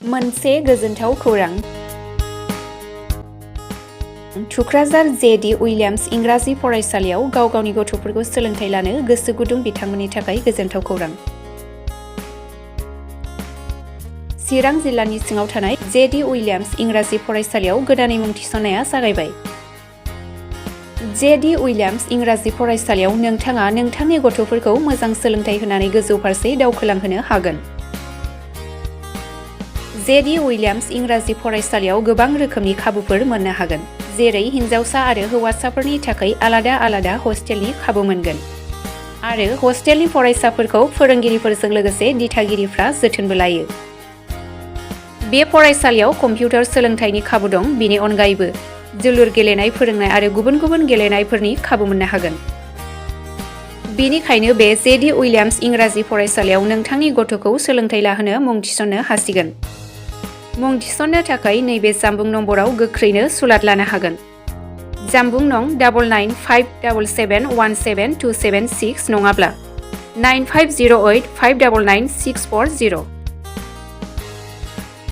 मोनसे गोजोनथाव खौरां। थुक्राझार जे.डि. उइलियाम्स इंराजि फरायसालियाव गाव गावनि गथ'फोरखौ सोलोंथाइ लानो गोसो गुदुं बिथांमोननि थाखाय गोजोनथाव खौरां। चिरां जिल्लानि सिङाव थानाय जे.डि. उइलियाम्स इंराजि फरायसालियाव गोदानै मुं थिसननाया जागायबाय। जे.डि. उइलियाम्स इंराजि फरायसालियाव नोंथाङा नोंथांनि गथ'फोरखौ मोजां सोलोंथाइ होनानै गोजौ फारसे दावखोलांहोनो हागोन। जे.डि. उइलियाम्स इंराजि फरायसालियाव गोबां रोखोमनि खाबुफोर मोननो हागोन, जेरै हिन्जावसा आरो हौवासाफोरनि थाखाय आलादा आलादा हस्टेलनि खाबु मोनगोन आरो हस्टेलनि फरायसाफोरखौ फोरोंगिरिफोरजों लोगोसे दिथागिरिफ्रा जोथोनबो लायो। बे फरायसालियाव कम्पिउटार सोलोंथाइनि खाबु दं। बेनि अनगायैबो जोलुर गेलेनाय फोरोंनाय आरो गुबुन गुबुन गेलेनायफोरनि खाबु मोननो हागोन। बेनिखायनो बे जे.डि. उइलियाम्स इंराजि फरायसालियाव नोंथांनि गथ'खौ सोलोंथाइ लाहोनो मुं थिसननो हासिगोन। मुं थिसननो थाखाय नैबे जानबुं नम्बराव गोख्रैनो सुलाद लानो हागोन। जानबुं नं 9957717276 नङाब्ला 9508599640।